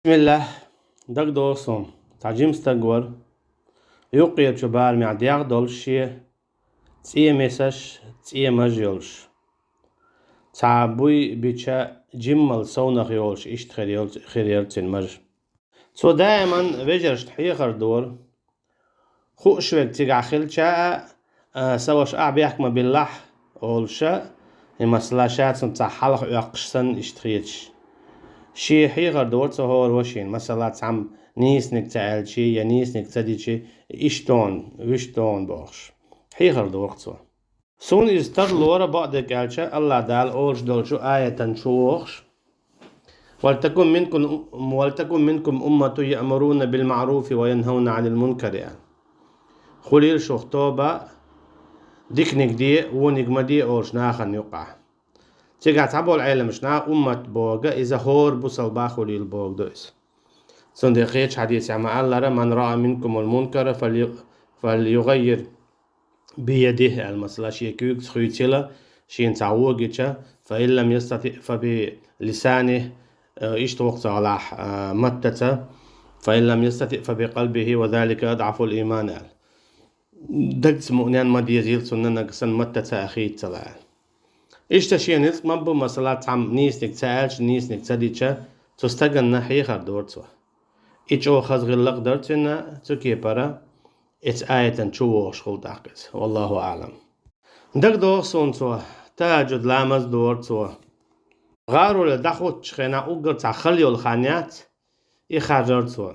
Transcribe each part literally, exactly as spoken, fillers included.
Бисмиллах, дагадогӀу суна, цхьа жима стаг вара, юккъерчу барамехь дегӀ долуш шен, цӀен месаш, цӀен маж йолуш. Цхьа буй бича, жиммал совнах йолуш иштта хир йолу-, хир яра цуьнан маж. Цо даиман вежаршна хьехар дора, хууш верг цигахь хилча а, а, сан ваша, ахь бехк ма биллахь, олуша, и масала ша цунна цхьа хьалха оьккхуш санна иштта хеташ. Шен хьехар дора цо хӀора вашина, масала, цхьамма нийсаниг ца аьлчи я нийсаниг ца дичи, иштта тхуна, вуьшта тхуна бохуш. Хьехар дора цо. Суна иза тарлора бакъдерг аьлча, Аллах Дала олуш долчу аятан чу вохуш: «Валтакун минкум, валтакун минкум уммату яъмуруна бил маъруфи ва янхауна анил мункари», аьлла. Хуьлийла шух тоба, диканиг де, вониг ма де олуш нахана юкъахь. Цигахь цхьаболу Ӏеламаш наха уммат бога, иза хӀора бусалба хуьлийла бога ду иза. Цундела кхечу хьадисехь ма-аллара: «Ман раа минкумул мункара фалю-, фалюгаййир биядихи», аьлла, масала, шен куьйгаца хуьйцийла, шена цхьа вон гича, «фа ин лам ястати фа би лисанихи», э, иштта воккха ца гӀалахь, э, маттаца, «фа ин лам ястати фа би къалбихи ва залика адӀафул ийман», аьлла. Дагца муънен ма дезийла цунна, нагахь санна маттаца а хийцала аьлла. Иштта шен ницкъ ма бу, масала, цхьамма нийсаниг ца аьлча, нийсаниг ца дича, цу стаганна хьехар дора цо. И чӀогӀа хаза гӀиллакх дара цуьнан цу кепара, эцу аятан чу вогӀуш хуьлу тӀаккха иза. Валлаху аълам. ДагадогӀу суна цо, тахӀажжуд ламаз дора цо. ГӀароле дӀахӀуттучу хенахь уггар цхьа хала йолу хан яц, и харжара цо.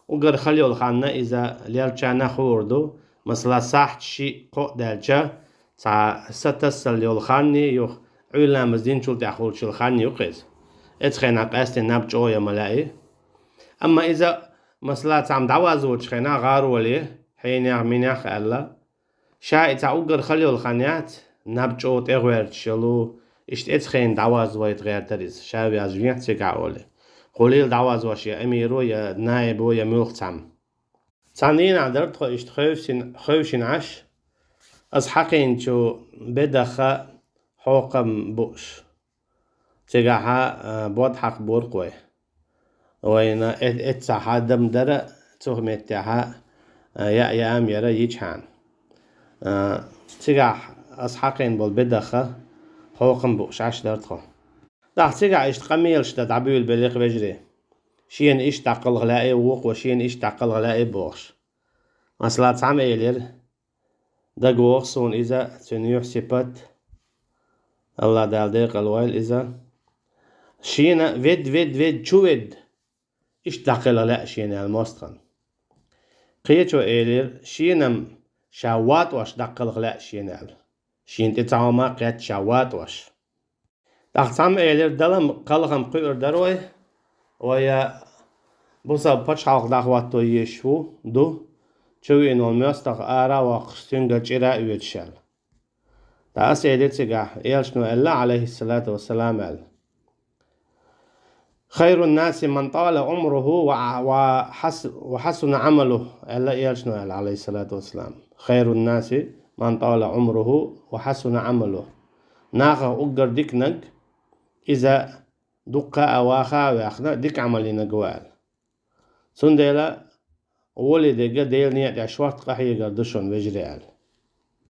Уггар хала йолу хан иза лелчарна хуур ду, масала, сахьт шиъ-кхоъ даьлча, цхьа са тасалла йолу хан юха, Ӏуьйра ламаз динчул тӀаьхьа хуьлуш йолу хан ю-кх иза. Эцу хенахь къаьсттина наб чӀогӀа ян ма лаьий. Амма иза, масала, цхьамма дӀавазочу хенахь гӀароле, хьенех, минех аьлла, ша и цхьа уггар хала йолу хан яц, наб чӀогӀа тӀегӀерташ йолу, иштта эцу хенахь дӀавазавайта гӀертара иза, ша ваьзна вехьа цигахь олий. Хуьлийла дӀавазош я амиро, я наибо, я муьлхха цхьамма. Цхьана дийнахь дара тхо иштта хевшина, хевшина Ӏаш, аса хьакхийначу бедаха хьокхам бууш. Цигахьа, а, бод хьакха бора-кх вай. Вайна э-, эццахьа дам дара, цу меттехьа, а, яа яам яра йичхьана. А, цигахь аса хьакхийна болу бедаха хьокхам бууш Ӏаш дара тхо. ТӀаккха цигахь иштта къамелаш дан дӀабуьйлабелира-кх вежарий. Шена иштта дӀакхалха лаьий, вукхо шена иштта дӀакхалха лаьий бохуш. Масала, цхьамма элира, дагавогӀу суна иза, цуьнан юьхь-сипат, Аллах Дала декъал войла иза. Шена вед, вед, вед, чу вед, иштта дӀакхалха лаьа шена аьлла мостагӀна. Кхечо элира, шена-м ша ватӀош дӀакхалха лаьа шена аьлла. Шена тӀе цхьа хӀума кхетта ша ватӀош. ТӀаккха цхьамма элира, Дала-м кхалхам кхуьур дара вай, вай бусалба пачхьалкх дӀахӀотто езаш ву, ду, чу веана волу мостагӀа ара а воккхуш, цуьнга чӀира а оьцуш аьлла. Ткъа аса элира цигахь, элчано аьлла, Ӏалайхиссалату вассалам, аьлла: «Хайрун наси ман тала умруху ва, ва хас-, ва хасуна Ӏамалуху», аьлла элчано аьлла, Ӏалайхиссалату вассалам. «Хайрун наси ман тала умруху ва хасуна Ӏамалуху». Нахах уггар диканиг, иза дуккха а ваха а ваьхна, дика Ӏамал йинарг ву аьлла. Цундела волий дерг Делан некъа тӀехь шортта къахьегар ду шуна, вежарий, аьлла.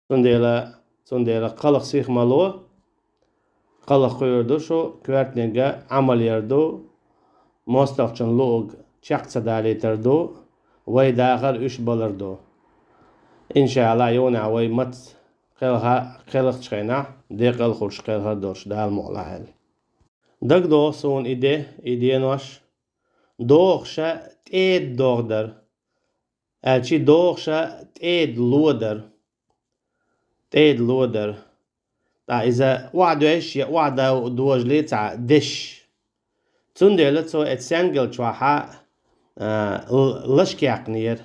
Цундела, цундела кхалха сиха ма ло, кхалха кхуьур ду шу, коьртаниг Ӏамал яр ду, мостагӀчун луург чекх ца далийтар ду, вай дахар уьш балар ду. Иншалла, юха вай маца кхелха-, кхелхачу хенахь декъал хуьлуш кхелхар долуш, Дала мукъ лахь аьлла. ДагадогӀу суна и де, и денош, догӀуша тӀеда догӀу дара, аьлчи догӀуша тӀеда ло дара. ТӀеда ло дара. Ткъа иза охьадоьжуш я охьадожале цхьа дешаш. Цундела цо эцу саьнгал чохьа, а, л-, лашка яьккхинера.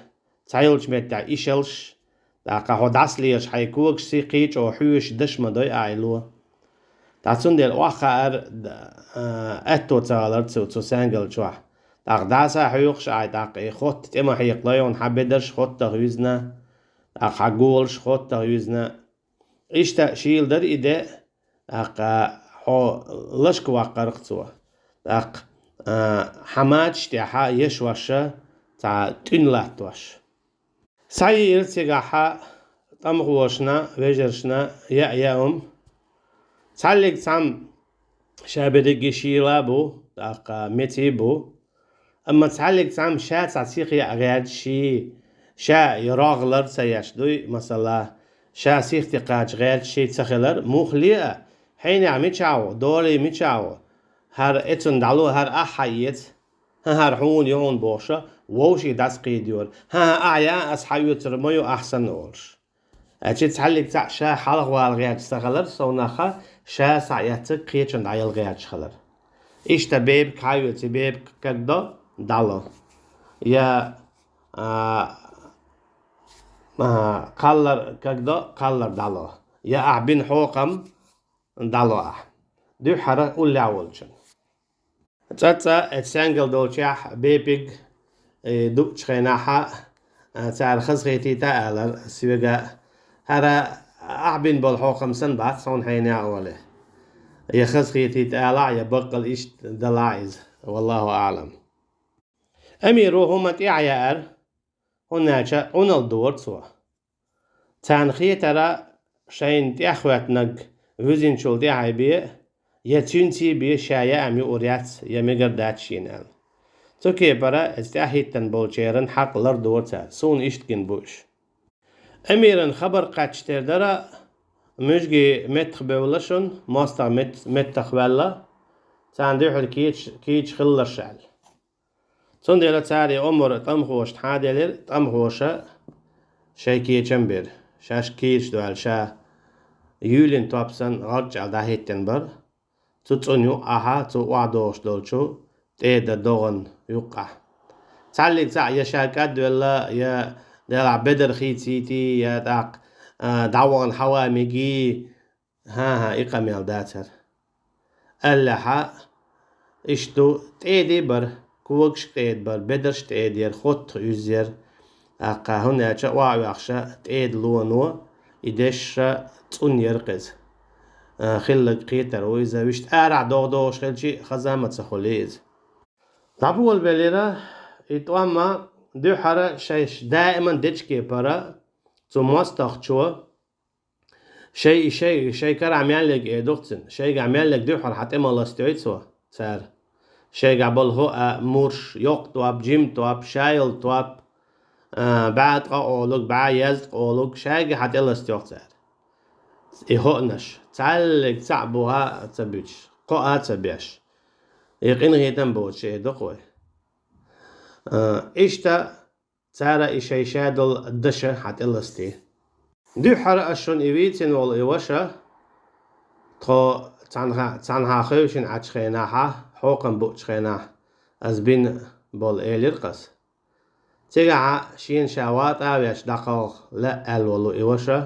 Цхьайолчу меттехь ишалш, тӀаккха хьо дӀасалелаш хьайн когаш сий кхечӀо хьоьжуш даш ма дой ахь и ло. Ткъа цундела охьахаар, д-, а, аьтто ца хилар цу, цу саьнгал чохь. ТӀаккха дӀаса а хьоькхуш ахь, тӀаккха и хотта тӀе ма хьекхалой хьуна, хьан бедарш хоттах визна, тӀаккха хьан голаш хоттах визна. Иштта шийла дара и де, тӀаккха хьо лашка ваккхарх цо. ТӀаккха а, хьамачаш тӀехьа ешваша цхьа тӀуьн латтош. Схьайиира цигахьа тӀамхошна, вежаршна яа яа ум. Цхьаллиг цхьам ша берриге шийла бу, тӀаккха меций бу. Амма цхьаллиг цхьам ша цхьа сиха яа гӀерташ ший, ша и рогӀлар ца еш дуй, масала, ша сиха тӀекхача гӀерташ ший ца хилар, мухле а, хьенех мича ву, долий мича ву, хӀара эцун дӀало, хӀара ахьа эца, хӀа, хӀара хьуна юхьун бохуша, вовший дӀасакхийдайора, хӀа, хӀа, ахьа яа, ас хьаоьцур ма ю ахьа санна олуш. Ачи цхьаллиг цхьаъ ша хьалхавала гӀерташ ца хилар, совнаха ша схьаэццаг кхечун дӀаяла гӀерташ хилар. Иштта бепиг хьаоьцу, бепиг кагдо, дӀало. Я, а, а, кхаллар кагдо, кхаллар дӀало. Я ахь бина хьокхам дӀало ахь. Дуьххьара уллехь волчун. ЦӀа-цӀа эцу саьнгал долчехь бепиг, э, дуучу хенахьа, а, цара хазахетийта алар, соьга, хӀара ахь бина болу хьокхам санна бац, хьуна хьенех а олий. Я хазахетийта алахь, я баккъал иштта далахь иза. Валлаху аӀлам. Амиро хӀума тӀехьа яара, хӀунда аьлча Ӏуналла дора цо. Царна хетара шайна тӀеххоьттинарг вуьзинчул тӀаьхьа бен, я цуьнций бен ша яа ам юур яц, я мегар дац шена аьлла. Цу кепара иза тӀаьхьахӀиттина болчеран хьакъ лардора цара, суна иштта гина бу уьш. Амиран хабар кхаьчча тера дара, муьжги меттах бевлла шун, мостагӀа мет-, меттах ваьлла, царна дуьхьал кийча, кийча хилалаш аьлла. Цундела цара и омра тӀамхошна хьаделира, тӀамхоша шайн кечам бира. Шаьш кийча доьлла ша юьйлина топ санна гӀарчӀ аьлла дӀахӀиттина бара. Цу цӀун юкъахьа, цу охьадогӀуш долчу тӀеда догӀан юккъахь. Цхьаллиг цхьаъ я ша кӀадвелла, я делахь бедар хийцийти, я тӀаккха, а, дӀавахана хьава мегий, ХӀан-хӀа, и къамел дацара. Аьллехьа, иштта ду, тӀеди бара, когаш тӀеда бара, бедарш тӀеда яра, хоттах уьззера. ТӀаккха хӀунда аьлча охьа оьхуша тӀеда лоно, и дешша цӀун яра кхеза. А, хилларг кхетар ву иза, вуьшта арахь догӀу-догӀуш хилчи, хаза ма ца хуьлий иза. ДӀаболабелира, и тӀом а дуьххьара шайш даиман дечке пара, цу мостагӀчо, Шай, шай, шай карахь мел лег э духцина, шайгахь мел лег дуьххьара хьан тӀе ма ластайой цо, цара. Шайгахь болу хӀоа, мурш, йоккха топ, жима топ, шайолу топ, а, бӀе ткъа олуг, бӀе язткъа олуг, шайга хьан тӀе ластайо цара. И хӀоанаш, цхьаллиг цхьаъ буха а ца буьтуш, кхоа а ца беш. И къинхетам боцуш э ду-кх вай. А, иштта, Цара и шай-шадолу даша хьан тӀе ластий. Дуьххьара ас шуна и вийцина волу и ваша, тхо цхьанхьа, цхьанхьа хевшина Ӏачу хенахьа, хьокхам буучу хенахь, ас бина болу элира-кх ас. Цигахьа шена ша ватӀа а веш дӀакхалха лаьа аьлла волу и ваша,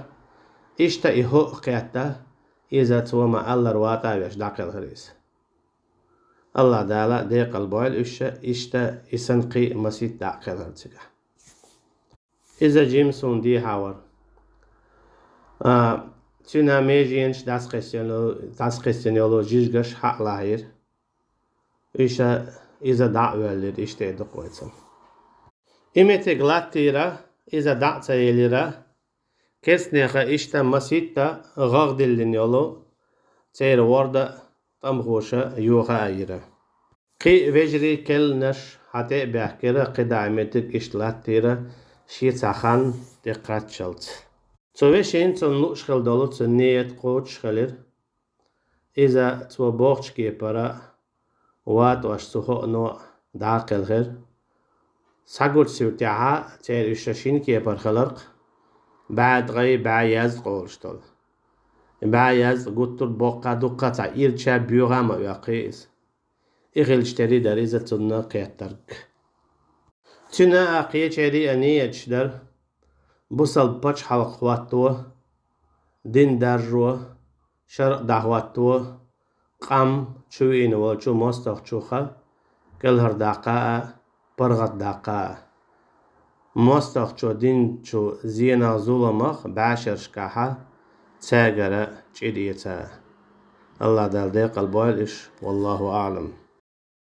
иштта и хӀоъ кхетта, иза цо ма-аллара ватӀа а веш дӀакхелхира иза. АллахӀ Дала декъал бойла уьш, иштта и санна кхин а масийтта дӀа а кхелхира цигахь. Иза жима суна дехьа вара. А, цуьнан меженаш дӀасакхиссина, дӀасакхиссина йолу жижигаш хьа а лахьийра. Уьш иза дӀа а воьллира, иштта а ду-кх вай цунна. И меттиг латтийра, иза дӀа а ца елира, керстанеха иштта масийтта гӀагӀ диллина йолу церан ворда тӀамхоша йоха а йира. Кхин а вежарий, керланаш хьан тӀе а баьхкира, кхидӀа и меттиг иштта латтийра шен цхьа хан тӀекхаччалц. Цу вешина цунна лууш хила долу цуьнан ниет кхочуш хилира. Иза цо бохучу кепара ватӀош цу хӀоъано дӀа а кхелхира. Схьагучу сиртехьа церан уьш шина кепара хиларх, бӀе ткъе бӀе язткъа олуш долу. БӀе язткъа гуттар а боккха а, дуккха а ца ирча а, боьха а ма оьккхий иза. И хилча тера дара иза цунна кхеттарг. Цуьнан а кхечеран а ниеташ дара: бусалба пачхьалкх хӀотто, дин даржо, шарӀ дӀахӀотто, къам чу виъна волчу мостагӀчух кӀелхьардаккха а, паргӀатдаккха а. МостагӀчо динчу зенах, зуламах, бӀешерашкахьа цаьргара чӀир эца а. АллахӀ Дала декъал бойла уьш, валлахӀу аӀлам.